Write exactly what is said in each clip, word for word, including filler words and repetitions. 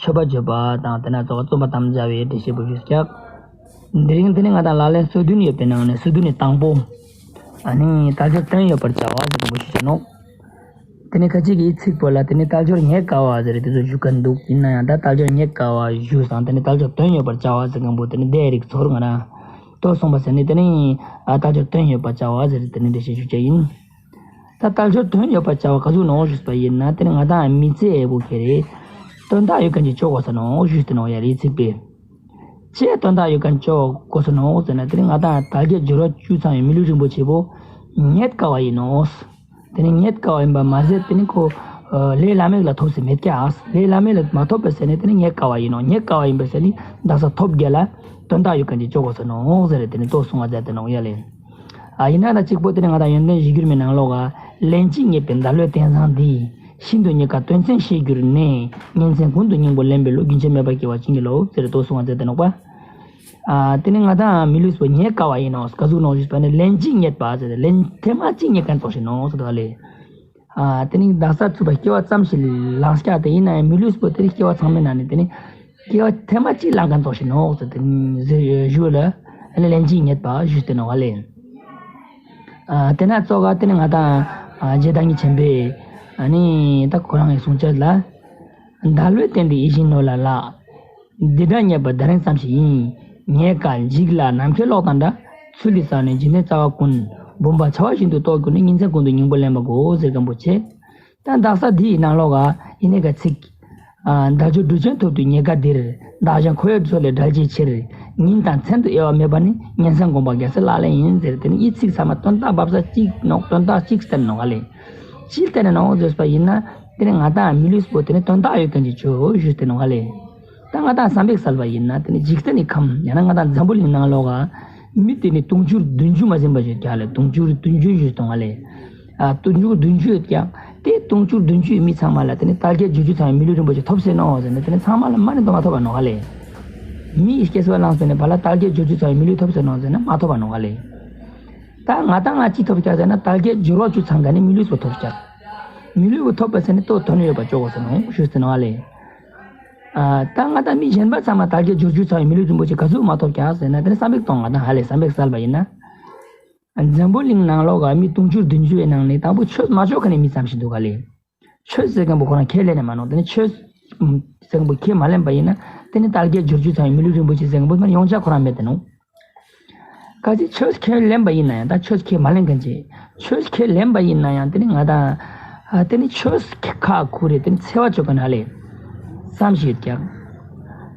མཆོད་པ་བརྗོད་པ་དང་དེ་ན་ཙོགས་རྩོམ་པ་དམ་བཅའ་བའི་འགྲེལ་བཤད་པོ་ཞུས་ཀྱག། དེ་རིང་དེ་ནི་ང་དང་ལག་ལེན་སོ་བདུན་ཡོད་པའི་ནང་ནས་སོ་བདུན་ནི་དང་པོ། ཨ་ནི་དལ་འབྱོར་དོན་ཡོད་པར་བྱ་བ་ཟེར་ཁན་པོ་ཞུས་ཆ་ནོག། དེ་ནི་ཁ་ཅིག་གི་ཚིག་པོ་ལ་དེ་ནི་དལ་འབྱོར་རྙེད་དཀའ་བ་ཟེར་དེ་ཚོ་ཞུ་ཁན་འདུག། ཡིན་ན་ཡང་ད་དལ་འབྱོར་རྙེད་དཀའ་བ་ཞུས་སང་དེ་ནི་དལ་འབྱོར་དོན་ཡོད་པར་བྱ་བ་ཟེར་ཁན་པོ་དེ་ནི་དེ་རིགས་ཚོར་ང་རང་ཏོ་གསུངས་པ་ཟེར་ནི་དེ་ནི་ཨ་དལ་འབྱོར་དོན་ཡོད་པར་བྱ་བ་ཟེར་དེ་ནི་འགྲེལ་བཤད་ཞུ་ཆ་ཡིན། ད་དལ་འབྱོར་དོན་ཡོད་པར་བྱ་བ་ག་ཟུག་ནོག་ཞུས་པ་ཡིན་ན་དེ་ནི་ང་དང་མི་ཚེ་ཨེ་བོ་ཁེ་རེ་དོན་དག་ཡོད་ཁན་ཅིག་ཅོ་གོས་ས་ནོག་ཞུས་ཏེ་ནོག་ཡ་རེ་ཚིག་པས། ཅི་དོན་དག་ཡོད་ཁན་ཅོ་གོས་ས་ནོག་ཟེར་ན་དེ་ནི་ང་དང་དལ་བརྒྱད་འབྱོར་བ་བཅུ་ཚང་བའི་མི་ལུས་རིན་པོ་ཆེ་བོ་རྙེད་དཀའ་བ་ཡིན་ནོག། དེ་ནི་རྙེད་དཀའ་བ་ཡིན་པ་མ་ཟད་དེ་ནི་ཁོ་ལས་སླ་མོ་ལ་ཐོབ་སེ་མེད་ཀྱག། ལས་སླ་མོ་ལ་མ་ཐོབ་པ་ཟེར་ནི་དེ་ནི་རྙེད་དཀའ་བ་ཡིན་ནོག། རྙེད་དཀའ་བ་ཡིན་པ་ཟེར་ནི་དག་ས་ཐོབ་རྒྱུ་ལ་དོན་དག་ཡོད་ཁན་ཅིག་ཅོ་གོས་ས་ནོག་ཟེར་དེ་ནི་ཏོ་གསུངས་པ་མཛད་དེ་ནོག་ཡ་ལེ། ཨ་ཡིན་ན་ད་གཅིག་པོ་དེ་ནི་ང་དང་ཡོན་ཏན་གཞིར་གྱུར་མའི་ནང་ལོགས་ཀ་ལན་གཅིག་རྙེད་པའི་འདའ་ལོས་རྟེན་བཟང་འདི། ཤིན་ཏུ་རྙེད་དཀའ་དོན་ཚན་ཤེས་གྱུར་ནས། ཉིན་མཚན་ཀུན་ཏུ་སྙིང་པོ་ལེན་པའི་བློ། རྒྱུན་ཆད་མེད་པར་སྐྱེ་བ་བྱིན་གྱིས་རློབས་ཟེར་ཏོ་གསུངས་པ་མཛད་དེ་ནོག་པ། ཨ་དེ་ནི་ང་དང་མི་ལུས་པོ་རྙེད་དཀའ་བ་ཡིན་ནོག། ག་ཟུག་ནོག་ཞུས་པ་ནི་ལན་གཅིག་རྙེད་པ་ཟེར་ཏེ་ལན་ཐེངས་མ་གཅིག་རྙེད་ཁན་ཙོགས་ཤིག་ནོག་ཟེར་ཏེ་ལེ། ཨ་དེ་ནི་དག་ས་ཚུགས་པ་སྐྱེ་བ་ཙམ་ཞིག་ལངས་ཀྱག། དེ་ཡིན་ན་ཡང་མི་ལུས་པོ་དེ་ནི་སྐྱེ་བ་ཚང་མའི་ནང་ནས་དེ་ནི་སྐྱེ་བ་ཐེངས་མ་གཅིག་ལངས་ཁན་ཙོགས་ཤིག་ནོག་ཟེར་ཏེ་ཞུ་ལ་ཨ་ནི་ལན་གཅིག་རྙེད་པ་ཞུས་ཏེ་ནོག་ལེ། ཨ་དེ་ན་ཙོགས་ཀ་དེ་ནི་ང་དང་ཨ་རྗེ་བདག་ཉིད་ཆེན་པོས་ཨ་ནི་ད་ཁོ་རང་གི་གསུང་ཆ་ལ། འདའ་ལོས་བརྟེན་ཏེ་ཡིད་བཞིན་ནོར་ལ་བརླག། འདི་འདྲ་རྙེད་པ་དེ་རིང་ཙམ་ཞིག་ཡིན། རྙེད་དཀའ་འཇིག་སླ་ནམ་མཁའི་གློག་དང་འདྲ། ཚུལ་འདི་གསལ་ནས་འཇིག་རྟེན་རྩ་བ་ཀུན། བུམ་པ་བྱ་བ་བཞིན་དུ་རྟོགས་གྱུར་ནས། ཉིན་མཚན་ཀུན་ཏུ་སྙིང་པོ་ལེན་པར་དགོས་ཟེར་ཁན་པོ་ཆེ། ད་དག་ས་འདིའི་ནང་ལོགས་ཀ་ཡིན་ནི་ག་ཚིག། ཨ་དལ་འབྱོར་གྲུ་ཆེན་ཐོབ་ཏུ་རྙེད་དཀའ་འདིར། བདག་གཞན་འཁོར་བའི་མཚོ་ལས་བསྒྲལ་བྱའི་ཕྱིར། ཉིན་དང་མཚན་དུ་གཡེལ་བ་མེད་པ་ནི། ཉན་བསམ་སྒོམ་པ་རྒྱལ་སྲས་ལག་ལེན་ཡིན་ཟེར་ཏེ་ནི་འི་ཚིག་ཚང་མ་དོན་དག་འབབ་ས་གཅིག་ནོག། དོན་དག་གཅིག་སྟན་ནོག་ལེ། ཅི་སྟན་ནོག་ཟེར་བ་ཡིན་ན་དེ་ནི་ང་དང་མི་ལུས་པོ་དེ་ནི་དོན་དག་ཡོད་ཁན་ཅིག་ཅོ་ཞུས་ཏེ་ནོག་ལེ། ད་ང་དང་བསམ་པས་གསལ་བ་ཡིན་ན་དེ་ནི་འཇིག་རྟེན་ནི་ཁམས་ཡང་ན་ང་དང་འཛམ་བུ་གླིང་ནང་ལོགས་ཀ་མི་དེ་ནི་དུང་ཕྱུར་བདུན་ཅུ་མ་ཟིན་པ་ཞིག་ཀྱག་ལེ། དུང་ཕྱུར་བདུན་ཅུ་ཞུས་ཏེ་ནོག་ལེ། ཨ་དུང་ཕྱུར་བདུན་ཅུ་ཡོད་ཀྱག། དེ་དུང་ཕྱུར་བདུན་ཅུའི་མི་ཚང་མ་ལ་དེ་ནི་དལ་བརྒྱད་འབྱོར་བཅུ་ཚང་བའི་མི་ལུས་རིན་པོ་ཆེ་ཐོབ་སེ་ནོག་ཟེར་ན་དེ་ནི་ཚང་མ་ལ་མ་ནི་དོ་མ་ཐོབ་པ་ནོག་ལེ། མི་ཡི་སྐྱེ་སོ་ལངས་པ་ནི་བ་ལ་དལ་བརྒྱད་འབྱོར་བཅུ་ཚང་བའི་མི་ལུས་ཐོབ་སེ་ནོག་ཟེར་ན་མ་ཐོབ་པ་ནོག་ལེ། ད་ང་དང་ང་ཅི་ཐོབ་ཀྱག་ཟེར་ན་དལ་བརྒྱད་འབྱོར་བ་བཅུ་ཚང་ཁན་ནི་མི་ལུས་པོ་ཐོབ་ཀྱག། མི་ལུས་པོ་ཐོབ་པ་ཟེར་ནི་ཏོ་དོན་ཡོད་པ་ཅོ་གོས་ས་ནོག་ཞུས་ཏེ་ནོག་ལེ། ཨ་ད་ང་དང་མི་གཞན་པ་ཚང་མ་དལ་བརྒྱད་འབྱོར་བཅུ་ཚང་བའི་མི་ལུས་རིན་པོ་ཆེ་ག་ཟུག་མ་ཐོབ་ཀྱག་ཟེར་ན་དེ་ནི་བསམ་པས་གཏོང་ང་དང་ཧ་ལས་བསམ་པས་གསལ་བ་ཡིན་ན། འཛམ་བུ་གླིང་ནང་ལོགས་ཀ་མི་དུང་ཕྱུར་བདུན་ཅུ་ཡི་ནང་ནས་དང་པོ་ཆོས་མ་ཅོ་ཁན་ནི་མི་ཙམ་ཞིག་འདུག་ག་ལེ། ཆོས་ཟེར་ཁན་པོ་ཁོ་རང་ཁས་ལེན་ནི་མ་ནོག། དེ་ནི་ཆོས་ཟེར་ཁན་པོ་ཁས་མ་ལེན་པ་ཡིན་ན་དེ་ནི་དལ་བརྒྱད་འབྱོར་བཅུ་ཚང་བའི་མི་ལུས་རིན་པོ་ཆེ་ཟེར་ཁན་པོ་མ་ཡོང་ཆ་ཁོ་རང་མེད་དེ་ནོག། གལ་སྲིད་ཆོས་ཁས་ལེན་པ་ཡིན་ན་ཡང་ད་ཆོས་ཁས་མ་ལེན་ཁན་ཅིག་ཆོས་ཁས་ལེན་པ་ཡིན་ན་ཡང་དེ་ནི་ང་དང་ཨ་དེ་ནི་ཆོས་ཁ་ཁུ་རེ་དེ་ནི་འཚེ་བ་ཅོ་ཁན་ཧ་ལས་ཙམ་ཞིག་ཡོད་ཀྱག།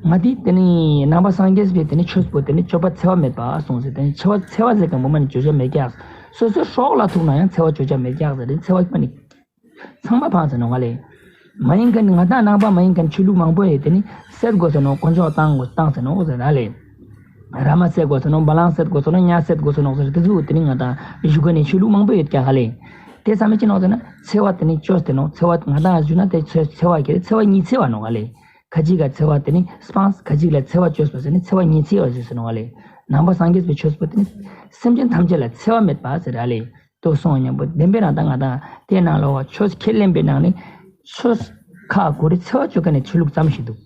ང་དེ་དེ་ནི་ནང་པ་སངས་རྒྱས་པའི་དེ་ནི་ཆོས་པོ་དེ་ནི་སྤྱོད་པ་འཚེ་བ་མེད་པ་གསུངས་ཟེར། དེ་ནི་འཚེ་བ་འཚེ་བ་ཟེར་ཁན་པོ་མ་ནི་ཅོ་ཆ་མེད་ཀྱག། སོ་སོའི་སྲོག་ལ་ཐུག་ན་ཡང་འཚེ་བ་ཅོ་ཆ་མེད་ཀྱག་ཟེར་ཏེ་འཚེ་བ་མ་ནི་ཚང་མ་ཕངས་ཟེར་ནོག་ལེ། མ་ཡིན་ཁན་ནི་ང་དང་ནང་པ་མ་ཡིན་ཁན་ཆོས་ལུགས་མང་པོ་ཡོད། དེ་ནི་སད་གོས་ཟེར་ནོག། དཀོན་མཆོག་བཏང་གོས་བཏང་ཟེར་ནོག་ཟེར་ད་ལེ། ར་མ་སད་གོས་ཟེར་ནོག། བ་ལང་སད་གོས་ཟེར་ནོག། ཉ་སད་གོས་ཟེར་ནོག་ཟེར་དེ་ཚོ་དེ་ནི་ང་དང་ཞུ་ཁན་ནི་ཆོས་ལུགས་མང་པོ་ཡོད་ཀྱག་ཧ་ལས། དེ་ཚང་མ་ཅི་ནོག་ཟེར་ན་འཚེ་བ་དེ་ནི་ཅོས་ཏེ་ནོག། འཚེ་བ་ང་དང་ཞུ་ན་དེ་འཚེ་འཚེ་བ་ཁེ་རེ་འཚེ་བ་ཉི་ཚེ་བ་ནོག་ཧ་ལས། ཁ་ཅིག་ག་འཚེ་བ་དེ་ནི་སྤངས། ཁ་ཅིག་ལ་འཚེ་བ་ཅོས་པ་ཟེར་ནི་འཚེ་བ་ཉི་ཚེ་བ་ཞུས་ཟེར་ནོག་ཧ་ལས། ནང་པ་སངས་རྒྱས་པའི་ཆོས་པོ་དེ་ནི་སེམས་ཅན་ཐམས་ཅད་ལ་འཚེ་བ་མེད་པ་ཟེར་ཧ་ལས། ཏོ་སོང་ཉམ་པོ་བདེན་པའི་རང་ད་ང་དང་དེ་ནང་ལོགས་ཆོས་ཁས་ལེན་པའི་ནང་ནས་ཆོས་ཁ་ཁུ་རེ་འཚེ་བ་ཅོ་ཁན་ནི་ཆོས་ལུགས་ཙམ་ཞིག་འདུག།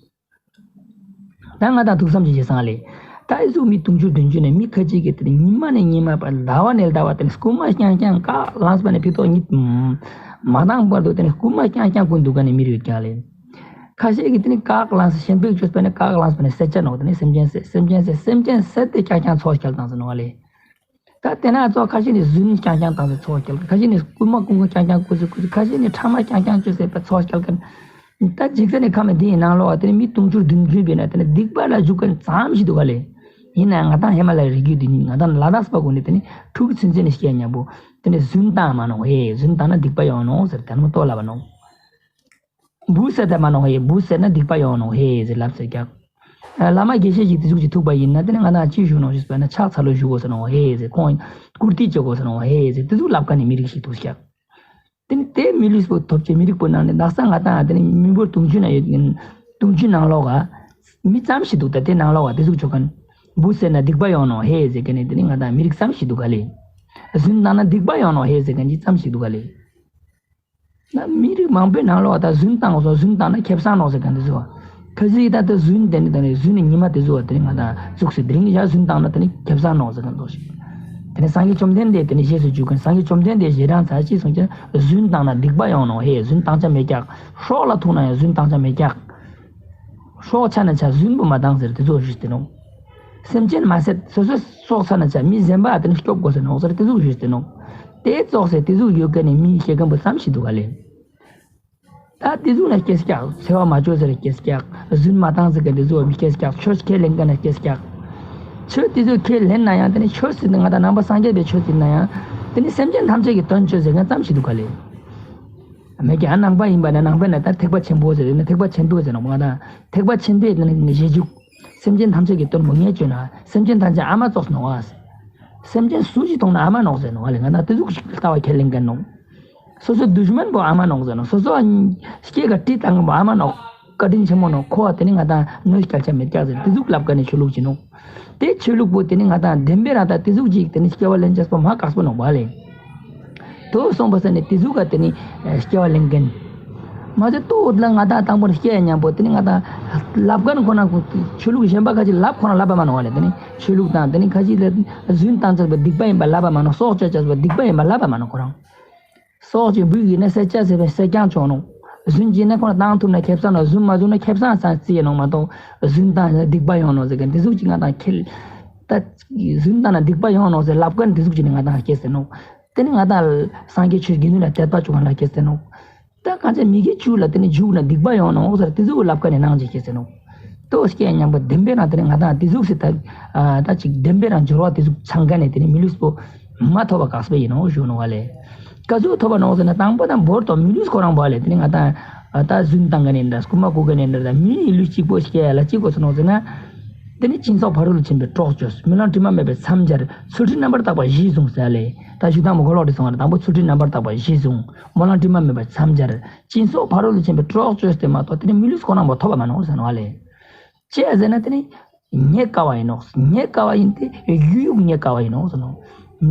ད་ང་དང་ཐུགས་བསམ་ཅིག་བཞེས་སང་ལེ། ད་ཨི་ཟུག་མི་དུང་ཕྱུར་བདུན་ཅུ་ནས་མི་ཁ་ཅིག་གི་དེ་ནི་ཉི་མ་ནས་ཉི་མ་བར་ཟླ་བ་ནས་ཟླ་བ་དེ་ནི་རྐུན་མ་རྐྱང་རྐྱང་བཀག་ལངས་པ་ནས་ཕི་ཏོག་ཉིད་མ་དང་བར་དུ་དེ་ནི་རྐུན་མ་རྐྱང་རྐྱང་རྐུ་འདུག་ཁན་ནི་མི་རེ་ཡོད་ཀྱག་ལེ། ཁ་ཤས་ཀྱིས་དེ་ནི་བཀག་ལངས་ཞེན་པ་ཅོས་པ་ནས་བཀག་ལངས་པ་ནས་བསད་ཆ་ནོག། དེ་ནི་སེམས་ཅན་བསད་སེམས་ཅན་བསད་སེམས་ཅན་བསད་དེ་རྐྱང་རྐྱང་ཚོགས་བསྐྱལ་བཏང་ཟེར་ནོག་ལེ། ད་དེ་ན་ཙོགས་ཁ་ཤས་ནི་རྫུན་རྐྱང་རྐྱང་བཏང་སྟེ་ཚོགས་བསྐྱལ། ཁ་ཤས་ནི་རྐུན་མ་རྐུ་མགོ་རྐྱང་རྐྱང་རྐུ་སྟེ་རྐུ་སྟེ། ཁ་ཤས་ནི་ཕྲ་མ་རྐྱང་རྐྱང་ཅོས་ཏེ་ཚོགས་བསྐྱལ་ཁན། ད་འཇིག་རྟེན་ནི་ཁམས་འདིའི་ནང་ལོགས་དེ་ནི་མི་དུང་ཕྱུར་བདུན་ཅུ་ཡོད་ན་དེ་ནི་སྡིག་པ་ལ་འཇུག་ཁན་ཙམ་ཞིག་འདུག་ག་ལེ། ཡིན་ནའང་ང་དང་ཧེ་མ་ལ་རིགས་རྒྱུད་འདི་ནི་ང་དང་ལ་དྭགས་པ་ཀུན་ནི་དེ་ནི་ཕྲུ་གུ་ཚུན་ཆད་ནས་སྐྱེ་ཉམ་པོ་དེ་ནི་རྫུན་བཏང་མ་ནོག་ཧེ། རྫུན་བཏང་ན་སྡིག་པ་ཡོང་ནོག་ཟེར་དེ་ནི་མ་ཏོ་ལབ་པ་ནོག། འབུ་བསད་དེ་མ་ནོག་ཧེ། འབུ་བསད་ན་སྡིག་པ་ཡོང་ནོག་ཧེ་ཟེར་ལབ་ཟེར་ཀྱག། བླ་མ་དགེ་བཤེས་ཤིག་དེ་ཟུག་ཅིག་ཐུག་པ་ཡིན་ན་དེ་ནི་ང་དང་ཅི་ཞུ་ནོག་ཞུས་པ་ན་ཕྱག་འཚལ་ལོ་ཞུ་གོས་ས་ནོག་ཧེ་ཟེར། ཁོང་བཀུར་སྟི་ཅོ་གོས་ས་ནོག་ཧེ་ཟེར་དེ་ཟུག་ལབ་ཁན་ནི་མི་རིགས་ཤིག་འདུག་ཀྱག། དེ་ནི་དེ་མི་ལུས་པོ་ཐོབ་ཅེས་མི་རིགས་པོ་ནང་ནས་དག་ས་ང་དང་དེ་ནི་མི་འབོར་དུང་ཕྱུར་ན་ཡོད་དུང་ཕྱུར་ནང་ལོགས་ཀ་མི་ཙམ་ཞིག་འདུག། ད་དེ་ནང་ལོགས་ཀ་དེ་ཟུག་ཅོ་ཁན་འབུ་བསད་ན་སྡིག་པ་ཡོང་ནོག་ཧེ་ཟེར་ཁན་ནི་དེ་ནི་ང་དང་མི་རིགས་ཙམ་ཞིག་འདུག་ག་ལེ། རྫུན་བཏང་ན་སྡིག་པ་ཡོང་ནོག་ཧེ་ཟེར་ཁན་ཅིག་ཙམ་ཞིག་འདུག་ག་ལེ། ན་མི་རིགས་མང་པོའི་ནང་ལོགས་ད་རྫུན་བཏང་སོང་། རྫུན་བཏང་ན་ཁེ་བཟང་ནོག་ཟེར་ཁན་དེ་ཚོ། ཁ་ཅིག་ད་ལྟ་རྫུན་དེ་ནི་དེ་ནི་རྫུན་ནི་ཉི་མ་དེ་ཟུག་པ་དེ་ནི་ང་དང་ཙོགས་སེ་དེ་རིང་ཡ་རྫུན་བཏང་ན་དེ་ནི་ཁེ་བཟང་ནོག་ཟེར་མཁན་ཙོགས་ཤིག་དེ་ནི་སངས་རྒྱས་བཅོམ་ལྡན་འདས་དེ་ནི་རྗེས་སུ་འཇུག་མཁན། སངས་རྒྱས་བཅོམ་ལྡན་འདས་ཞེ་དྲག་ཚར་ཅི་གསུངས་ཀྱང་རྫུན་བཏང་ན་སྡིག་པ་ཡོང་ནོག། ཧེ་རྫུན་བཏང་ཆ་མེད་ཀྱག། སྲོག་ལ་ཐུག་ན་ཡང་རྫུན་བཏང་ཆ་མེད་ཀྱག། སྲོག་ཆ་ན་ཆ་རྫུན་པོ་མ་བཏང་ཟེར་དེ་ཙོགས་ཞུས་ཏེ་ནོག། སེམས་ཅན་མ་བསད། སོ་སོ་སྲོག་ཆ་ན་ཆ་མི་གཞན་པ་དེ་ནི་སྐྱོབ་དགོས་ཟེར་ནོག་ཟེར་དེ་ཙོགས་ཞུས་ཏེ་ནོག། དེ་ཙོགས་སེ་དེ་ཙོགས་ཡོད་མཁན་ནི་མི་སྐྱེ་མཁན་པོ་ཙམ་ཞིག་འདུག་ག་ལེ། ད་དེ་ཟུག་ན་སྐྱེས་ཀྱག། འཚེ་བ་མ་ཅོ་ཟེར་སྐྱེས་ཀྱག། རྫུན་མ་བཏང་ཟེར་མཁན་དེ་ཟུག་མི་སྐྱེས་ཀྱག། ཆོས་ཁས་ལེན་མཁན་ན་སྐྱེས་ཀྱག། ཆོས་དེ་ཟུག་ཁས་ལེན་ན་ཡང་དེ་ནི་ཆོས་ཟེར་ན་ང་དང་ནང་པ་སངས་རྒྱས་པའི་ཆོས་ཟེར་ན་ཡང་དེ་ནི་སེམས་ཅན་ཐམས་ཅད་ཀྱི་དོན་ཅོ་ཟེར་མཁན་ཙམ་ཞིག་འདུག་ག་ལེ། མེད་ཀྱག། ནང་པ་ཡིན་པ་ན་ནང་པ་ན་ད་ཐེག་པ་ཆེན་པོ་ཟེར་ན་ཐེག་པ་ཆེན་པོ་ཟེར་ནོག། ང་དང་ཐེག་པ་ཆེན་པོའི་དེ་ནི་རྗེས་འཇུག། སེམས་ཅན་ཐམས་ཅད་ཀྱི་དོན་པོ་ངས་ཅོས་ན་སེམས་ཅན་ཐམས་ཅད་ཨ་མ་ཙོགས་ནོག་ཨ། སེམས་ཅན་སུ་ཞིག་མཐོང་ན་ཨ་མ་ནོག་ཟེར་ནོག་ཨ་ལེ། ང་དང་དེ་ཟུག་ཞིག་ལྟ་བ་ཁས་ལེན་མཁན་ནོག། སོ་སོ་དུཤ་མན་པོ་ཨ་མ་ནོག་ཟེར་ནོག། སོ་སོ་སྐྱེ་ག་དྲི་བཏང་པོ་ཨ་མ་ནོག། བཀའ་དྲིན་ཆེན་མོ་ནོག། ཁོ་བ་དེ་ནི་ང་དང་གནོད་སྐྱལ་ཆ་མེད་ཀྱག་ཟེར་དེ་ཟུག་ལབ་མཁན་ནི་ཆོས་ལུགས་ཅིག་ནོག། དེ་ཆོས་ལུགས་པོ་དེ་ནི་ང་དང་བདེན་པའི་རང་ད་དེ་ཟུག་ཅིག་དེ་ནི་སྐྱེ་བ་ལེན་ཅེས་པོ་མ་དཀགས་པོ་ནོག་པ་ལེ། དོ་སོང་པ་ས་ནི་དེ་ཟུག་ག་དེ་ནི་སྐྱེ་བ་ལེན་མཁན། མ་ཟད་དོ་ལ་ང་དང་དང་པོར་སྐྱེ་ཡ་མཉམ་པོ་དེ་ནི་ང་དང་ལབ་མཁན་ཁོ་ན་ཆོས་ལུགས་གཞན་པ་ཁ་ཅིག་ལབ་ཁོ་ན་ལབ་པ་མ་ནོག་པ་ལེ། དེ་ནི་ཆོས་ལུགས་དང་དེ་ནི་ཁ་ཅིག་ལ་རྫུན་བཏང་ཅེས་པོ་སྡིག་པ་ཡིན་པ་ལབ་པ་མ་ནོག། སྲོག་གཅོད་ཅེས་པོ་སྡིག་པ་ཡིན་པ་ལབ་པ་མ་ནོག་ཁོ་རང་། སྲོག་ཅིག་འབུ་ཡིན་ན་བསད་ཅེས་ཟེར་བས་བསད་རྐྱང་ཆོག་ནོག། རྫུན་ཅིག་ན་ཁོ་ན་བཏང་ཐུབ་ན་ཁེ་བཟང་ནོག། རྫུན་མ་བཟུང་ན་ཁེ་བཟང་ས་རྩི་ཡིན་ནོག་མ་གཏོགས་རྫུན་བཏང་ན་སྡིག་པ་ཡོང་ནོག་ཟེར་མཁན་དེ་ཟུག་ཅིག་ང་དང་ཁེལ། ད་རྫུན་བཏང་ན་སྡིག་པ་ཡོང་ནོག་ཟེར་ལབ་མཁན་དེ་ཟུག་ཅིག་ནི་ང་དང་སྐྱེས་ཟེར་ནོག། དེ་ནི་ང་དང་སངས་རྒྱས་ཆོས་དགེ་འདུན་ལ་དད་པ་བཅུག་མཁན་ལ་སྐྱེས་ཟེར་ནོག། ད་གང་ཅི་མི་དགེ་བཅུ་ལ་དེ་ནི་འཇུག་ན་སྡིག་པ་ཡོང་ནོག་ཟེར་དེ་ཟུག་ལབ་མཁན་ནི་ནང་ཅིག་སྐྱེས་ཟེར་ནོག། དོ་སྐྱེ་མཉམ་པོ་བདེན་པའི་རང་དེ་ནི་ང་དང་དེ་ཟུག་སེ་ད་ད་ཅིག་བདེན་པའི་རང་སྦྱོར་བ་དེ་ཟུག་ཚང་མཁན་ནི་དེ་ནི་མི་ལུས་པོ་མ་ཐོབ་པ་དཀགས་པོ་ཡིན་ནོག་ཞུ་ནོག་པ་ལེ། ག་ཟུག་ཐོབ་པ་ནོག་ཟེར་ན་དང་པོ་དང་བོར་དོ་མི་ལུས་ཁོ་རང་པོ་ལེ། དེ་ནི་ང་དང་ད་རྫུན་བཏང་མཁན་ནི་འདྲ་རྐུན་མ་རྐུ་མཁན་ནི་འདྲ་ད་མི་ལུས་གཅིག་པོ་སྐྱེ་ཡ་ལ་ཅི་དགོས་ནོག་ཟེར་ན། དེ་ནི་སྦྱིན་སོགས་ཕ་རོལ་ཏུ་ཕྱིན་པའི་གྲོགས་བཅོས། སྨོན་ལམ་དྲི་མ་མེད་པར་མཚམས་སྦྱར། ཚུལ་ཁྲིམས་རྣམ་པར་དག་པ་གཞི་བཟུང་ཟེར་ལེ། ད་ཞུ་དང་པོ་གོ་ལོག་དེ་སོང་བ་དང་པོ་ཚུལ་ཁྲིམས་རྣམ་པར་དག་པ་གཞི་བཟུང་། སྨོན་ལམ་དྲི་མ་མེད་པར་མཚམས་སྦྱར། སྦྱིན་སོགས་ཕ་རོལ་ཏུ་ཕྱིན་པའི་གྲོགས་བཅོས་ཏེ་མ་གཏོགས་དེ་ནི་མི་ལུས་ཁོ་རང་པོ་ཐོབ་པ་མ་ནོག་ཟེར་ནོག་པ་ལེ། ཅི་ཟེར་ན་དེ་ནི་རྙེད་དཀའ་བ་ཡིན་ནོག། རྙེད་དཀའ་བ་ཡིན་ཏེ་རྒྱུ་ཡུག་རྙེད་དཀའ་བ་ཡིན་ནོག་ཟེར་ནོག།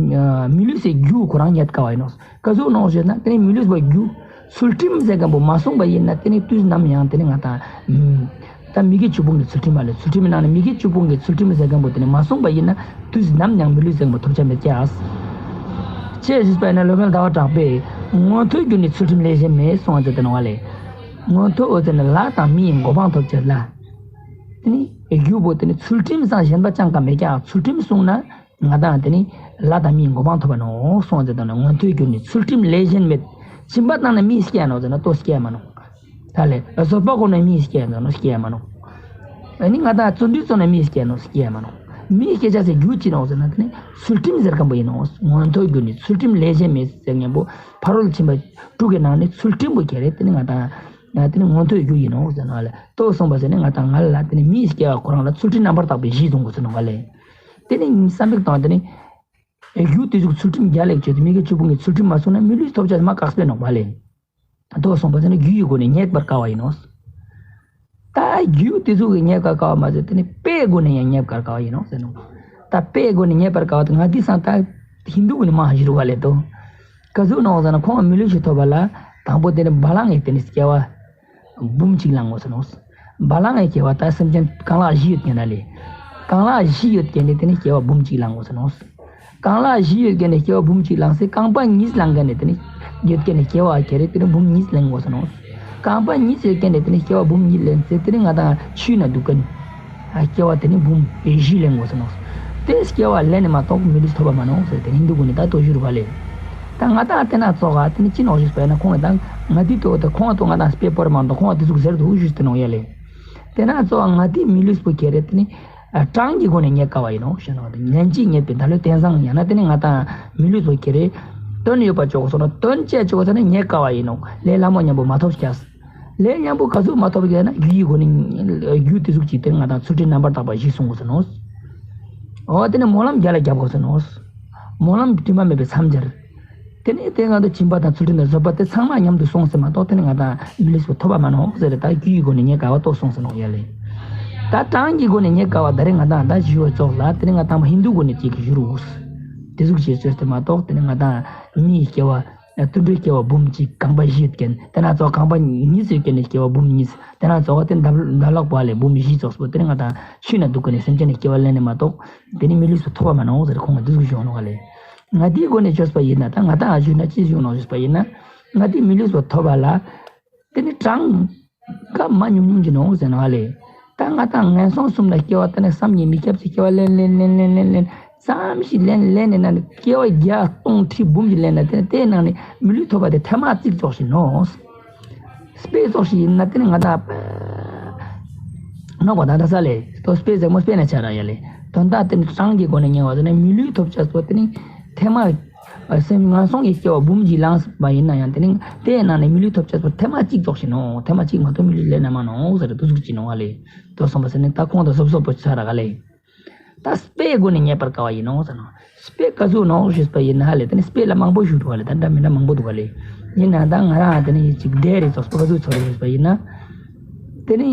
མི་ལུས་སི་རྒྱུ་ཁོ་རང་རྙེད་དཀའ་བ་ཡིན་ནོག། ག་ཟུག་ནོག་ཟེར་ན་དེ་ནི་མི་ལུས་པོ་རྒྱུ་ཚུལ་ཁྲིམས་ཟེར་མཁན་པོ་མ་བསྲུངས་པ་ཡིན་ན་དེ་ནི་དུས་ནམ་ཡང་དེ་ནི་ང་དང་ད་མི་དགེ་བཅུ་སྤོང་གི་ཚུལ་ཁྲིམས་པ་ལེ། ཚུལ་ཁྲིམས་ནང་ནས་མི་དགེ་བཅུ་སྤོང་གི་ཚུལ་ཁྲིམས་ཟེར་མཁན་པོ་དེ་ནི་མ་བསྲུངས་པ་ཡིན་ན་དུས་ནམ་ཡང་མི་ལུས་ཟེར་མཁན་པོ་ཐོབ་ཆ་མེད་ཀྱག། ཅི་ཞུས་པ་ཡིན་ན་བློ་མོལ་ཟླ་བ་གྲགས་པས་མངོན་མཐོའི་རྒྱུ་ནི་ཚུལ་ཁྲིམས་ལས་གཞན་མེད་གསུངས་ཟེར་ཏེ་ནོག་པ་ལེ། མངོན་མཐོ་འོ་ཟེར་ན་ལྷ་དང་མིའི་གོ་འཕང་ཐོབ་ཅེས་ལ། དེ་ནི་རྒྱུ་པོ་དེ་ནི་ཚུལ་ཁྲིམས་སང་གཞན་པ་ཅང་གང་མེད་ཀྱག། ཚུལ་ཁྲིམས་བསྲུངས་ན་ང་དང་དེ་ནི་ལྷ་དང་མིའི་གོ་འཕང་ཐོབ་པ་ནོག་གསུངས་ཟེར་ཏེ་ནོག། མངོན་མཐོའི་རྒྱུ་ནི་ཚུལ་ཁྲིམས་ལས་གཞན་མེད། སྦྱིན་པ་བཏང་ན་མི་སྐྱེ་ནོག་ཟེར་ན་དོ་སྐྱེ་མ་ནོག། ད་ལེ་བཟོད་པ་བསྒོམས་ན་མི་སྐྱེ་ནོག་ཟེར་ན་སྐྱེ་མ་ནོག། ཨ་ནི་ང་དང་བརྩོན་འགྲུས་བརྩོན་ན་མི་སྐྱེ་ནོག་ཟེར་ན་སྐྱེ་མ་ནོག། མི་སྐྱེ་ཅེས་སི་རྒྱུ་ཅི་ནོག་ཟེར་ན་དེ་ནི་ཚུལ་ཁྲིམས་ཟེར་མཁན་པོ་ཡིན་ནོག། མངོན་མཐོའི་རྒྱུ་ནི་ཚུལ་ཁྲིམས་ལས་གཞན་མེད་ཟེར་མཁན་པོ་ཕ་རོལ་ཕྱིན་པ་དྲུག་གི་ནང་ནས་ཚུལ་ཁྲིམས་པོ་ཁྱེར་རེ་དེ་ནི་ང་དང་དེ་ནི་མངོན་མཐོའི་རྒྱུ་ཡིན་ནོག་ཟེར་ནོག་ལེ། དོ་སོང་པ་ཟེར་ནི་ང་དང་ང་ལ་དེ་ནི་མི་སྐྱེ་བ་ཁོ་རང་ལ་ཚུལ་ཁྲིམས་རྣམ་པར་དག་པའི་གཞི་བཟུང་དགོས་ཟེར་ནོག་ལེ། དེ་ནི་བསམ་པའི་སྟངས་དེ་ནི། རྒྱུ་དེ་ཟུག་ཚུལ་ཁྲིམས་རྒྱལ་ལ་ཅོས་ཏེ་མི་དགེ་བཅུ་སྤོང་གི་ཚུལ་ཁྲིམས་མ་བསྲུངས་ན་མི་ལུས་ཐོབ་ཅེས་མ་དཀགས་པོ་ནོག་པ་ལེ། དོ་སོང་པ་ཟེར་ན་རྒྱུ་ཡི་སྒོ་ནས་རྙེད་པར་དཀའ་བ་ཡིན་ནོག། ད་རྒྱུ་དེ་ཟུག་གི་རྙེད་པར་དཀའ་བ་མ་ཟད་དེ་ནི་དཔེའི་སྒོ་ནས་ཡང་རྙེད་པར་དཀའ་བ་ཡིན་ནོག་ཟེར་ནོག། ད་དཔེའི་སྒོ་ནས་རྙེད་པར་དཀའ་བ་དེ་ང་དེ་སང་ད་ཧིན་དུ་གུན་ནི་མ་ཧ་ཞུ་རུ་བ་ལེ་དོ། ག་ཟུག་ནོག་ཟེར་ན་ཁོང་མི་ལུས་ཤིག་ཐོབ་པ་ལ་དང་པོ་དེ་ནི་བ་ལང་ངི་དེ་ནི་སྐྱེ་བ། འབུམ་གཅིག་བླང་དགོས་ས་ནོག། བ་ལང་ངི་སྐྱེ་བ་ད་སེམས་ཅན་རྐང་ལག་བཞི་ཡོད་མཁན་ན་ལེ། རྐང་ལག་བཞི་ཡོད་མཁན་ནི་དེ་ནི་སྐྱེ་བ་འབུམ་གཅིག་བླང་དགོས་ས་ནོག། རྐང་ལག་བཞི་ཡོད་མཁན་ནི་སྐྱེ་བ་འབུམ་གཅིག་བླངས་སེ་རྐང་པ་གཉིས་བླངས་མཁན་ནི་དེ་ནི་ཡོད་མཁན་ནི་སྐྱེ་བ་ཁྱེར་རེ་དེ་ནི་འབུམ་གཉིས་ལེན་དགོས་ས་ནོག། རྐང་པ་གཉིས་ཡོད་མཁན་ནི་དེ་ནི་སྐྱེ་བ་འབུམ་གཉིས་ལེན་སེ་དེ་ནི་ང་དང་ཆུའི་ནང་འདུག་མཁན། ཨ་སྐྱེ་བ་དེ་ནི་འབུམ་བཞི་ལེན་དགོས་ས་ནོག། དེ་སྐྱེ་བ་ལེན་ནི་མ་གཏོགས་མི་ལུས་ཐོབ་པ་མ་ནོག་ཟེར་དེ་ཧིན་དུ་གུན་ནི་ད་དོ་ཞུ་རུ་བ་ལེ། ད་ང་དང་དེ་ན་ཙོགས་ཨ་དེ་ནི་ཅི་ནོག་ཞུས་པ་ཡིན་ན་ཁོང་ད་ང་དེ་དོ་དེ་ཁོང་དོ་ང་དང་དཔེ་པོ་ར་མ་གཏོགས་ཁོང་དེ་ཟུག་ཟེར་འདུག་ཞུས་ཏེ་ནོག་ཡ་ལེ། དེ་ན་ཙོགས་ང་དེ་མི་ལུས་པོ་ཁྱེར་རེ་དེ་ནི་ཨ་གྲངས་ཀྱི་སྒོ་ནས་རྙེད་དཀའ་བ་ཡིན་ནོག་ཞུ་ནོག། དེ་ཉན་ཅིག་རྙེད་པའི་ད་ལོ་རྟེན་བཟང་ཡང་ན་དེ་ནི་ང་དང་མི་ལུས་པོ་ཁྱེར་རེ་དོན་ཡོད་པ་ཅོག་སོང་ན་དོན་བཅད་ཅོག་སོང་ན་རྙེད་དཀའ་བ་ཡིན་ནོག། ལས་སླ་མོ་མཉམ་པོ་མ་ཐོབ་ཀྱག། ལས་མཉམ་པོ་ག་ཟུག་མ་ཐོབ་ཀྱག་ན་རྒྱུ་ཡི་སྒོ་ནས་རྒྱུ་དེ་ཟུག་ཅིག་དེ་ང་དང་ཚུལ་ཁྲིམས་རྣམ་པར་དག་པ་གཞི་བཟུང་དགོས་ས་ནོག། འོ་དེ་ནི་སྨོན་ལམ་རྒྱལ་ལ་རྒྱབ་དགོས་ས་ནོག། སྨོན་ལམ་དྲི་མ་མེད་པའི་མཚམས་སྦྱར། དེ་ནི་དེ་ང་དང་སྦྱིན་པ་དང་ཚུལ་ཁྲིམས་དང་བཟོད་པ་དེ་ཚང་མ་མཉམ་དུ་སོང་སེ་མ་གཏོགས་དེ་ནི་ང་དང་མི་ལུས་པོ་ཐོབ་པ་མ་ནོག་ཟེར་ད་རྒྱུ་ཡི་སྒོ་ནས་རྙེད་དཀའ་བ་དོ་སོང་ས་ནོག་ཡ་ལེ། ད་གྲངས་ཀྱི་སྒོ་ནས་རྙེད་དཀའ་བ་ད་རེ་ང་དང་ད་ཞུ་བ་ཙོགས་ལ་དེ་ནི་ང་དང་ཧིན་དུ་སྒོ་ནས་ཅིག་ཞུ་རུ་འོས། དེ་ཟུག་ཅིག་ཅོས་ཏེ་མ་གཏོགས་དེ་ནི་ང་དང་མིའི་སྐྱེ་བ། དུད་འགྲོའི་སྐྱེ་བ་འབུམ་གཅིག་རྐང་པ་བཞི་ཡོད་མཁན། དེ་ན་ཙོགས་རྐང་པ་གཉིས་ཡོད་མཁན་ནི་སྐྱེ་བ་འབུམ་གཉིས། དེ་ན་ཙོགས་དེ་འདབ་འདབ་ལག་པོ་ལས་འབུམ་བཞི་ཙོགས་པོ་དེ་ནི་ང་དང་ཆུ་ན་འདུག་མཁན་ནི་སེམས་ཅན་ནི་སྐྱེ་བ་ལེན་ནི་མ་གཏོགས། དེ་ནི་མི་ལུས་པོ་ཐོབ་པ་མ་ནོག་ཟེར་ཁོང་གི་འདུག་ཞུ་ནོག་ལེ། ང་དེའི་སྒོ་ནས་བརྗོད་པ་ཡིན་ན་ད་ང་དང་ཨ་ཞུ་ན་ཅི་ཞུ་ནོག་བརྗོད་པ་ཡིན་ན། ང་དེ་མི་ལུས་པོ་ཐོབ་པ་ལ། དེ་ནི་གྲངས་ཀ་མ་ཉུང་ཉུང་གི་ནོག་ཟེར་ནོག་ལེ། ད་ང་དང་ངན་སོང་གསུམ་ལ་སྐྱེ་བ་དེ་ནི་བསམ་གྱིས་མི་ཁྱབ་ཅིག་སྐྱེ་བ་ལེན་ལེན་ལེན་ཙམ་ཞིག་ལེན་ལེན་ནས་ན་ནི་སྐྱེ་བ་བརྒྱ་སྟོང་ཁྲི་འབུམ་ཞིག་ལེན་ན་དེ་ནི་དེའི་ནང་ནས་མི་ལུས་ཐོབ་པ་དེ་ཐེངས་མ་གཅིག་ཙོགས་ཤིག་ནོག། དཔེ་ཙོགས་ཤིག་ཡིན་ན་དེ་ནི་ང་དང་ནོག་པ་ད་ད་ས་ལེ། དོ་དཔེ་ཟེར་མོ་དཔེ་ན་ཆ་ར་ཡ་ལེ། དོན་དག་དེ་ནི་གྲངས་ཀྱི་སྒོ་ནས་ཉེ་བ་དེ་ནི་མི་ལུས་ཐོབ་ཅེས་པོ་དེ་ནི་ཐེངས་མ། སེམས་ངན་སོང་གི་སྐྱེ་བ་འབུམ་གཅིག་བླངས་པ་ཡིན་ན་ཡང་དེ་ནི་དེའི་ནང་ནས་མི་ལུས་ཐོབ་ཅེས་པོ་ཐེངས་མ་གཅིག་ཙོགས་ཤིག་ནོག། ཐེངས་མ་གཅིག་མ་གཏོགས་མི་ལུས་ལེན་ན་མ་ནོག་ཟེར་དུ་ཟུག་ཅིག་ནོག་ལེ། དོ་སོང་པ་ཟེར་ནི་ད་ཁོང་དང་སོབ་སོབ་པོ་ཆ་ར་ག་ལེ། ད་དཔེའི་སྒོ་ནས་རྙེད་པར་དཀའ་བ་ཡིན་ནོག་ཟེར་ནོག། དཔེ་ག་ཟུག་ནོག་ཞུས་པ་ཡིན་ན་ལེ། དེ་ནི་དཔེ་ལ་མང་པོ་ཞུ་འདུག་ལེ། ད་འདྲ་མི་འདྲ་མང་པོ་འདུག་ལེ། ཡིན་ན་ད་ང་རང་དེ་ནི་ཅིག་འདྲེ་རེ་ཙོགས་པོ་ག་ཟུག་ཚོར་ཞུས་པ་ཡིན་ན། དེ་ནི་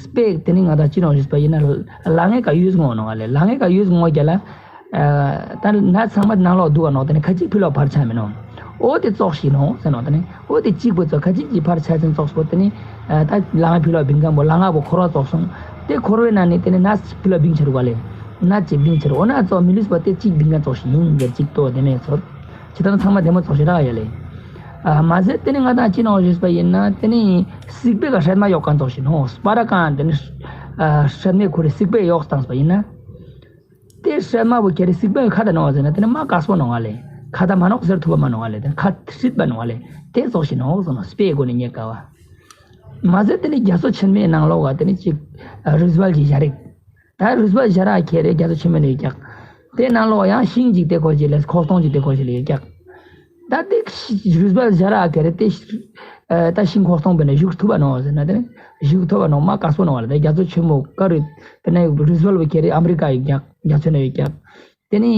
དཔེ་དེ་ནི་ང་དང་ཅི་ནོག་ཞུས་པ་ཡིན་ན། ལ་ངའི་ཀ་ཡོས་ངོ་ནོག་ལེ། ལ་ངའི་ཀ་ཡོས་ངོ་རྒྱ་ལ། ད་ན་ཚང་མ་ནང་ལོག་འདུག་ག་ནོག། དེ་ནི་ཁ་ཅིག་ཕི་ལོག་ཕར་ཆ་མི་ནོག། འོ་དེ་ཙོགས་ཤིག་ནོག་ཟེར་ནོག། དེ་ནི་འོ་དེ་གཅིག་པོ་ཙོགས་ཁ་ཅིག་གི་ཕར་ཆ་ཅན་ཙོགས་པོ་དེ་ནི་ད་ལ་ང་ཕི་ལོག་བིང་མཁན་པོ་ལ་ང་པོ་འཁོར་བ་ཙོགས་སོང་། དེ་འཁོར་བའི་ནང་ནས་དེ་ནི་ན་ཕི་ལོག་བིང་ཆ་རུག་པ་ལེ། ན་ཅིག་བིང་ཆ་རུག། འོ་ན་ཙོགས་མི་ལུས་པ་དེ་གཅིག་བིང་མཁན་ཙོགས་ཤིག་ཡིན་ཟེར་གཅིག་ཏོ་དེ་མེད་ཚོར། ཇི་ལྟར་ཚང་མ་དེ་མོ་ཙོགས་ཤིག་རག་ཡ་ལེ། མ་ཟད་དེ་ནི་ང་དང་ཅི་ནོག་ཞུས་པ་ཡིན་ན་དེ་ནི་སྲིད་པའི་ཀ་སྲན་མ་གཡོག་མཁན་ཙོགས་ཤིག་ནོག། སྤར་ཀ་དེ་ནི་སྲན་མའི་ཁོ་རེ་སྲིད་པའི་གཡོག་བཏང་པ་ཡིན་ན། དེ་སྲན་མ་བོ་ཁྱེར་རེ་སྲིད་པའི་ཁ་ད་ནོག་ཟེར་ན་དེ་ནི་མ་དཀགས་པོ་ནོག་ལེ། ཁ་ད་མ་ནོག་ཟེར་ཐུབ་པ་མ་ནོག་ལེ། དེ་ཁ་སྲིད་པ་ནོག་ལེ། དེ་ཙོགས་ཤིག་ནོག་ཟེར་ནོག། དཔེའི་སྒོ་ནས་རྙེད་དཀའ་བ། མ་ཟད་དེ་ནི་རྒྱ་མཚོ་ཆེན་མོའི་ནང་ལོགས་ཀ་དེ་ནི་ཅིག་རུས་སྦལ་གྱི་ཞལ་རས། ད་རུས་སྦལ་ཞལ་རས་ཁྱེར་རེ་རྒྱ་མཚོ་ཆེན་མོ་ནས་ཡོད་ཀྱག། དེ་ནང་ལོགས་ཡང་ཤིང་ཅིག་དེ་ཁོར་ཅིག་ལས་ཁོག་སྟོང་ཅིག་དེ་ཁོར་ཅིག་ལས་ཡོད་ཀྱག། ད་དེ་རུས་སྦལ་ཞལ་རས་ཁྱེར་རེ་དེ་ད་ཤིང་ཁོག་སྟོང་པོ་ནས་བཞུགས་ཐུབ་པ་ནོག་ཟེར་ན་དེ་ནི་བཞུགས་ཐུབ་པ་ནོག། མ་དཀགས་པོ་ནོག་ལེ། ད་རྒྱ་མཚོ་ཆེན་མོ་ཀ་རུ་དེ་ནི་རུས་སྦལ་བོ་ཁྱེར་རེ་ཨ་མི་རི་ཀ་ཡོད་ཀྱག། རྒྱ་མཚོ་ནས་ཡོད་ཀྱག། དེ་ནི་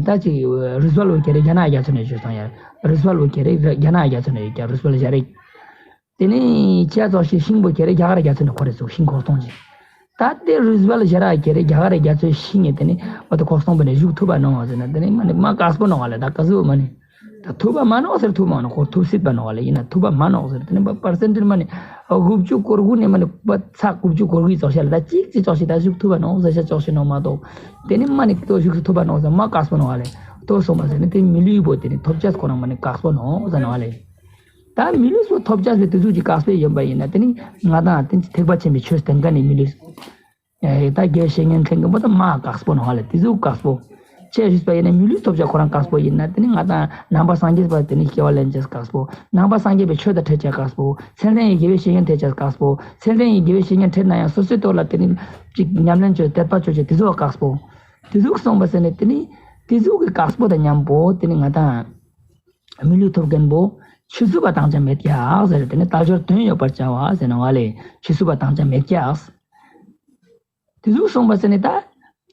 ད་ཅིག་རུས་སྦལ་བོ་ཁྱེར་རེ་རྒྱ་ནག་རྒྱ་མཚོ་ནས་བཞུགས་སོང་ཡ། རུས་སྦལ་བོ་ཁྱེར་རེ་རྒྱ་ནག་རྒྱ་མཚོ་ནས་ཡོད་ཀྱག། རུས་སྦལ་ཞལ་རས། དེ་ནི་ཅི་ཙོགས་ཤིག་ཤིང་བོ་ཁྱེར་རེ་རྒྱ་གར་རྒྱ་མཚོ་ནས་ཁོར་རེ་ཚུགས། ཤིང་ཁོག་སྟོང་ཅིག། ད་དེ་རུས་སྦལ་ཞལ་རས་ཁྱེར་རེ་རྒྱ་གར་རྒྱ་མཚོའི་ཤིང་ངེ་དེ་ནི་འོ་དེ་ཁོག་སྟོང་པོ་ནས་བཞུགས་ཐུབ་པ་ནོག་ཟེར་ན་དེ་ནི་མ་ནི་མ་དཀགས་པོ་ནོག་ལེ། ད་ག་ཟུག་མ་ནི་ད་ཐུབ་པ་མ་ནོག་ཟེར་ཐུབ་མ་ནོག། ཁོ་ཐུབ་སྲིད་པ་ནོག་ལེ། ཡིན་ན་ཐུབ་པ་མ་ནོག་ཟེར་དེ་ནི་པར་སེན་ཊི་མ་ནི་དགུ་བཅུ་གོ་དགུ་ནས་མ་ནི་པ་ཚག་དགུ་བཅུ་གོ་དགུའི་ཙོགས་ཤིག་ལ་ད་གཅིག་གཅིག་ཙོགས་ཤིག་ད་བཞུགས་ཐུབ་པ་ནོག་ཟེར་ཤ་ཙོགས་ཤིག་ནོག་མ་གཏོགས། དེ་ནི་མ་ནི་ཏོ་བཞུགས་སུ་ཐུབ་པ་ནོག་ཟེར་མ་དཀགས་པོ་ནོག་ལེ། ཏོ་སོང་པ་ཟེར་ནི་དེ་མི་ལུས་པོ་དེ་ནི་ཐོབ་ཅེས་ཁོ་རང་མ་ནི་དཀགས་པོ་ནོག་ཟེར་ནོག་ལེ། ད་མི་ལུས་པོ་ཐོབ་ཅེས་པའི་དེ་ཟུག་ཅིག་དཀགས་པོ་ཡིན་པ་ཡིན་ན་དེ་ནི་ང་དང་དེ་ཐེག་པ་ཆེན་པོའི་ཆོས་བསྟན་མཁན་ནི་མི་ལུས། ད་དགེ་བའི་བཤེས་གཉེན་ཕྲེང་གི་པོ་ད་མ་དཀགས་པོ་ནོག་ལེ། དེ་ཟུག་དཀགས་པོ། ཅེས་ཞུས་པ་ཡིན་ན་མི་ལུས་ཐོབ་ཅེས་ཁོ་རང་དཀགས་པོ་ཡིན་ན་དེ་ནི་ང་དང་ནང་པ་སངས་རྒྱས་པ་དེ་ནི་སྐྱེ་བ་ལེན་ཅེས་དཀགས་པོ། ནང་པ་སངས་རྒྱས་པའི་ཆོས་དང་འཕྲད་ཅེས་དཀགས་པོ། མཚན་ལྡན་གྱི་དགེ་བའི་བཤེས་གཉེན་འཕྲད་ཅེས་དཀགས་པོ། མཚན་ལྡན་གྱི་དགེ་བའི་བཤེས་གཉེན་འཕྲད་ན་ཡང་སོ་སོའི་ཐོག་ལ་དེ་ནི་ཅིག་ཉམས་ལེན་བཅོས་དད་པ་བཅོས་ཅེས་དེ་ཟུག་དཀགས་པོ། དེ་ཟུག་སོང་པ་ཟེར་ནི་དེ་ནི་དེ་ཟུག་གི་དཀགས་པོ་དང་མཉམ་པོ་དེ་ནི་ང་དང་། མི་ལུས་ཐོབ་མཁན་པོ། ཆོས་སུ་བ་དང་ཅང་མེད་ཀྱག་ཟེར་དེ་ནི་དལ་འབྱོར་དོན་ཡོད་པར་བྱ་བ་ཟེར་ནོག་ལེ། ཆོས་སུ་བ་དང་ཅང་མེད་ཀྱག། དེ་ཟུག་སོང་པ་ཟེར་ནི་ད།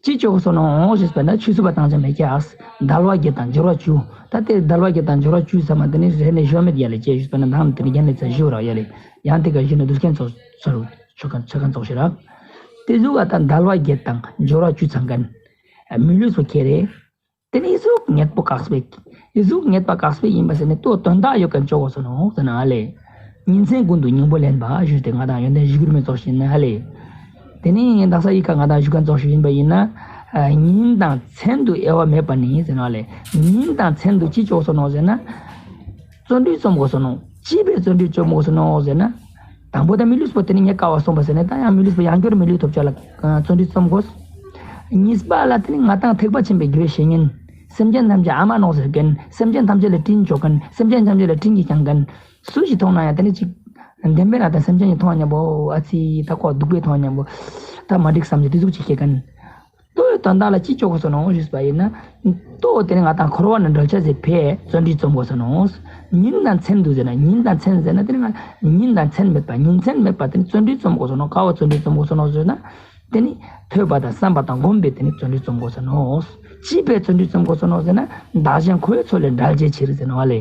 ཅི་ཅོ་གོས་སོ་ནོག་ཞེས་པ་ན་ཆོས་སུ་བ་དང་ཅང་མེད་ཀྱག། དལ་བ་བརྒྱད་དང་འབྱོར་བ་བཅུ། ད་དེ་དལ་བ་བརྒྱད་དང་འབྱོར་བ་བཅུ་ཟེར་མ་དེ་ནི་རེ་ནས་ཞོ་མེད་ཡ་ལེ་ཅེས་ཞུས་པ་ན་ནང་དེ་ནི་རྒྱན་ལས་ཚ་ཞུ་ར་ཡ་ལེ། ཡང་དེ་ག་ཞུ་ན་དུས་མཁན་ཚོགས་ཚོགས་ཚོགས་མཁན་ཚོགས་ཤིག་ར། དེ་ཟུག་ག་ད་དལ་བ་བརྒྱད་དང་འབྱོར་བ་བཅུ་ཚང་མཁན། མི་ལུས་སུ་ཁྱེར་རེ། དེ་ནི་ཨི་ཟུག་རྙེད་པོ་དཀགས་པོ། ཨི་ཟུག་རྙེད་པ་དཀགས་པོ་ཡིན་པ་ཟེར་ནས་ལྟོས་དོན་དག་ཡོད་མཁན་ཅོ་གོས་སོ་ནོག་ཟེར་ན་ཨ་ལེ། ཉིན་མཚན་ཀུན་ཏུ་སྙིང་པོ་ལེན་པ་ཞུས་ཏེ་ང་དང་ཡོན་ཏན་གཞིར་གྱུར་མའི་ཚོགས་ཤིག་ཡིན་ན་ཨ་ལེ། དེ་ནི་དག་ས་ཨི་ཁ་ང་དང་ཞུ་མཁན་ཚོགས་ཤིག་ཡིན་པ་ཡིན་ན། ཉིན་དང་མཚན་དུ་དབྱེ་བ་མེད་པ་ནི་ཟེར་ན་ཨ་ལེ། ཉིན་དང་མཚན་དུ་ཅི་ཅོ་གོས་སོ་ནོག་ཟེར་ན། བརྩོན་འགྲུས་རྩོམ་གོས་སོ་ནོག། ཅི་ཕིའ་བརྩོན་འགྲུས་རྩོམ་གོས་སོ་ནོག་ཟེར་ན། དང་པོ་ད་མི་ལུས་པོ་དེ་ནི་རྙེད་དཀའ་བ་སོང་པ་ཟེར་ནས་ད་ཡང་མི་ལུས་པོ་ཡང་བསྐྱར་མི་ལུས་ཐོབ་ཅེས་ལ་བརྩོན་འགྲུས་རྩོམ་གོས། གཉིས་པ་ལ་དེ་ནི་ང་དང་ཐེག་པ་ཆེན་པོའི་དགེ་བའི་བཤེས་གཉེན། སེམས་ཅན་ཐམས་ཅད་ཨ་མ་ནོག་ཟེར་མཁན། སེམས་ཅན་ཐམས་ཅད་ལ་དྲིན་ཅོ་མཁན། སེམས་ཅན་ཐམས་ཅད་ལ་དྲིན་གྱིས་བསྐྱངས་མཁན། སུ་ཞིག་མཐོང་ན་ཡང་དེ་ནི་ཅིག་བདེན་པའི་ནང་དང་སེམས་ཅན་གྱིས་མཐོང་ཉམ་པོ་ཨ་ཙི་ད་ཁོ་སྡུག་པོ་མཐོང་ཉམ་པོ། ད་མ་འགྲིག་བསམ་ཅེས་དེ་ཟུག་ཅིག་སྐྱེ་མཁན། ལྟོས་དོན་དག་ལ་ཅི་ཅོ་གོས་སོ་ནོག་ཞུས་པ་ཡིན་ན། ལྟོས་དེ་ནི་ང་དང་འཁོར་བ་ནས་འགྲོལ་ཅེས་སི་ཕིའ་བརྩོན་འགྲུས་རྩོམ་གོས་སོ་ནོག། ཉིན་དང་མཚན་དུ་ཟེར་ན་ཉིན་དང་མཚན་ཟེར་ན་དེ་ནི་ང་ཉིན་དང་མཚན་མེད་པ་ཉིན་མཚན་མེད་པ་དེ་ནི་བརྩོན་འགྲུས་རྩོམ་གོས་སོ་ནོག། ག་བ་བརྩོན་འགྲུས་རྩོམ་གོས་སོ་ནོག་ཟེར་ན། དེ་ནི་ཐོས་པ་དང་བསམ་པ་དང་སྒོམ་པའི་དེ་ནི་བརྩོན་འགྲུས་རྩོམ་གོས་སོ་ནོག། ཅི་ཕིའ་བརྩོན་འགྲུས་རྩོམ་གོས་སོ་ནོག་ཟེར་ན་བདག་གཞན་འཁོར་བའི་མཚོ་ལས་བསྒྲལ་བྱའི་ཕྱིར་ཟེར་ནོག་ཨ་ལེ།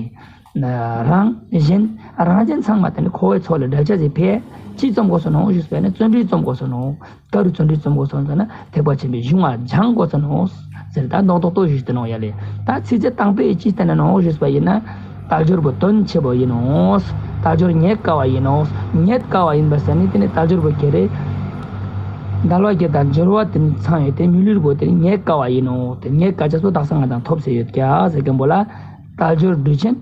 རང་གཞན་རང་གཞན་ཚང་མ་དེ་ནི་འཁོར་བའི་མཚོ་ལས་བསྒྲལ་བྱ་ཟེར་ཕིའ་ཅི་རྩོམ་གོས་སོ་ནོག་ཞུས་པ་ཡིན་ན་བརྩོན་འགྲུས་རྩོམ་གོས་སོ་ནོག། ག་རུ་བརྩོན་འགྲུས་རྩོམ་གོས་སོ་ནོག་ཟེར་ན་ཐེག་པ་ཆེན་པོའི་གཞུང་ལ་སྦྱང་གོས་སོ་ནོག་ཟེར་ད་རྡོག་རྡོག་ཏོ་ཞུས་ཏེ་ནོག་ཡ་ལེ། ད་ཚིགས་བཅད་དང་པོའི་ཅི་བསྟན་ན་ནོག་ཞུས་པ་ཡིན་ན། དལ་འབྱོར་པོ་དོན་ཆེ་བོ་ཡིན་ནོག། དལ་འབྱོར་རྙེད་དཀའ་བ་ཡིན་ནོག། རྙེད་དཀའ་བ་ཡིན་པ་ཟེར་ནི་དེ་ནི་དལ་འབྱོར་པོ་ཁྱེར་རེ། དལ་བ་བརྒྱད་དང་འབྱོར་བ་དེ་ནི་ཚང་ཡོད་དེ་མི་ལུས་པོ་དེ་ནི་རྙེད་དཀའ་བ་ཡིན་ནོག། དེ་རྙེད་དཀའ་ཅེས་པོ་དག་ས་ང་དང་ཐོབ་ཟེར་ཡོད་ཀྱག་ཟེར་མཁན་པོ་ལ། དལ་འབྱོར་འབྲུ་ཆེན།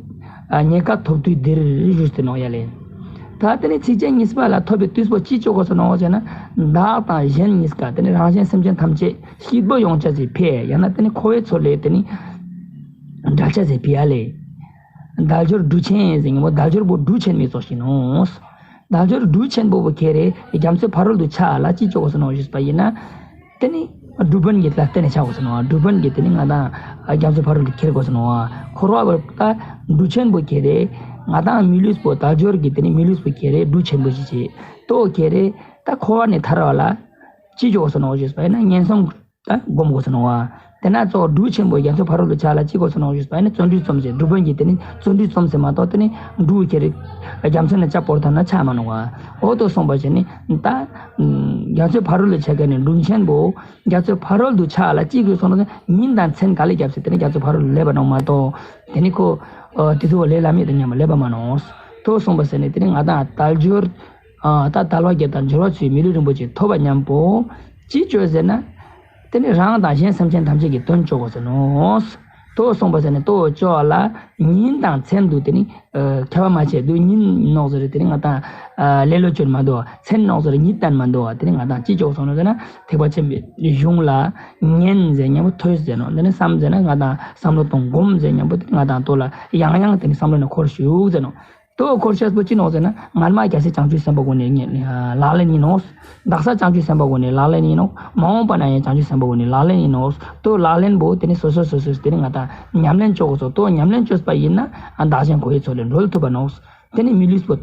ཨ་རྙེད་དཀའ་ཐོབ་དུས་འདིར་ཞུས་ཏེ་ནོག་ཡ་ལེ། ད་དེ་ནི་ཚིགས་བཅད་གཉིས་པ་ལ་ཐོབ་པའི་དུས་པོ་ཅི་ཅོ་དགོས་སོ་ནོག་ཟེར་ན། བདག་དང་གཞན་གཉིས་ཀ་དེ་ནི་རང་གཞན་སེམས་ཅན་ཐམས་ཅད་སྐྱིད་པོ་ཡོང་ཅེས་སི་ཕིའ་ཡང་ན་དེ་ནི་འཁོར་བའི་མཚོ་ལས་དེ་ནི་བསྒྲལ་ཅེས་སི་ཕིའ་ཡ་ལེ། དལ་འབྱོར་འབྲུ་ཆེན་ཟེར་མཁན་པོ་དལ་འབྱོར་པོ་འབྲུ་ཆེན་མོའི་ཚོགས་ཤིག་ནོག། དལ་འབྱོར་འབྲུ་ཆེན་པོ་བོ་ཁྱེར་རེ་རྒྱ་མཚོའི་ཕ་རོལ་ཏུ་ཆ་ལ་ཅི་ཅོ་དགོས་སོ་ནོག་ཞུས་པ་ཡིན་ན། དེ་ནི་སྒྲུབ་པ་གི་ལ་བརྟེན་ནས་ཆ་དགོས་སོ་ནོག། སྒྲུབ་པ་གི་དེ་ནི་ང་དང་རྒྱ་མཚོའི་ཕ་རོལ་ཏུ་ཁྱེར་དགོས་སོ་ནོག། འཁོར་བ་བོ་ད་འབྲུ་ཆེན་པོ་ཁྱེར་རེ་ང་དང་མི་ལུས་པོ་དལ་འབྱོར་གྱི་དེ་ནི་མི་ལུས་པོ་ཁྱེར་རེ་འབྲུ་ཆེན་པོ་ཞིག་ཅེས་ཏོ་ཁྱེར་རེ་ད་འཁོར་བ་ནས་ཐར་བ་ལ་ཅི་ཅོ་དགོས་སོ་ནོག་ཞུས་པ་ཡིན་ན་ངན་སོང་ད་སྒོམ་དགོས་སོ་ནོག་པ། དེ་ན་གཙོ་བོ་འབྲུ་ཆེན་པོ་རྒྱ་མཚོའི་ཕ་རོལ་ཏུ་ཆ་ལ་ཅི་དགོས་སོ་ནོག་ཞུས་པ་ཡིན་ན་བརྩོན་འགྲུས་རྩོམ་ཟེར། སྒྲུབ་པ་གི་དེ་ནི་བརྩོན་འགྲུས་རྩོམ་ཟེར་མ་གཏོགས་དེ་ནི་འབྲུ་ཁྱེར་རྒྱ་མཚོ་ནས་ཆ་བོར་ཐལ་ན་ཆ་མ་ནོག་པ། འོ་ཏོ་སོང་པ་ཞིག་ནི་ད་རྒྱ་མཚོའི་ཕ་རོལ་ཏུ་ཆ་མཁན་ནི་འབྲུ་ཆེན་པོ་རྒྱ་མཚོའི་ཕ་རོལ་ཏུ་ཆ་ལ་ཅི་དགོས་སོ་ནོག་ཟེར་ན་ཉིན་དང་མཚན་ག་ལེ་རྒྱབ་ཟེར་དེ་ནི་རྒྱ་མཚོའི་ཕ་རོལ་ལེབ་པ་ནོག་མ་གཏོགས་དེ་ནི་ཁོ་དེ་ཚོ་ལས་སླ་མེད་དུ་མཉམ་པ་ལེབ་པ་མ་ནོག། ཏོ་སོང་པ་ཟེར་ནི་དེ་ནི་ང་དང་དལ་འབྱོར། ཨ་ད་དལ་བ་བརྒྱད་དང་འབྱོར་བ་ཚུལ་མི་ལུས་རིན་པོ་ཆེ་ཐོབ་པ་མཉམ་པོ་ཅི་ཅོ་ཟེར་ན། དེ་ནི་རང་དང་གཞན་སེམས་ཅན་ཐམས་ཅད་ཀྱི་དོན་ཅོ་དགོས་སོ་ནོག། ཏོ་སོང་པ་ཟེར་ནི་ཏོ་ཅོ་ལ་ཉིན་དང་མཚན་དུ་དེ་ནི་ཨ་ཁྱད་པར་མ་ཕྱེ་དུ་ཉིན་ནོག་ཟེར་དེ་ནི་ང་དང་ཨ་ལེ་ལོ་ཅོ་མ་དོ། མཚན་ནོག་ཟེར་ཉིད་བསྟན་མ་དོ། དེ་ནི་ང་དང་ཅི་ཅོ་དགོས་སོ་ནོག་ཟེར་ན་ཐེག་པ་ཆེན་པོའི་གཞུང་ལ་ཉན་ཟེར་མཉམ་པོ་ཐོས་ཟེར་ནོག། དེ་ནི་བསམ་ཟེར་ན་ང་དང་བསམ་བློ་གཏོང་སྒོམ་ཟེར་མཉམ་པོ་དེ་ནི་ང་དང་ཏོ་ལ་ཡང་ཡང་དེ་ནི་བསམ་བློ་ནས་འཁོར་ཞུགས་ཟེར་ནོག། ཏོ་འཁོར་ཤེས་པོ་ཅི་ནོག་ཟེར་ན་སྔ་མ་རྒྱལ་སྲས་བྱང་ཆུབ་སེམས་དཔའ་གུན་ནི་ལག་ལེན་ཡིན་ནོག། དག་ས་བྱང་ཆུབ་སེམས་དཔའ་གུན་ནི་ལག་ལེན་ཡིན་ནོག། མ་འོངས་པ་ན་ཡང་བྱང་ཆུབ་སེམས་དཔའ་གུན་ནི་ལག་ལེན་ཡིན་ནོག། ཏོ་ལག་ལེན་པོ་དེ་ནི་སོ་སོ་སོ་སོས་དེ་ནི་ང་དང་ཉམས་ལེན་ཅོ་དགོས་སོ། ཏོ་ཉམས་ལེན་ཅོས་པ་ཡིན་ན་ཨ་བདག་གཞན་འཁོར་བའི་མཚོ་ལས་སྒྲོལ་ཐུབ་པ་ནོག། དེ་ནི་མི་ལུས་པོ་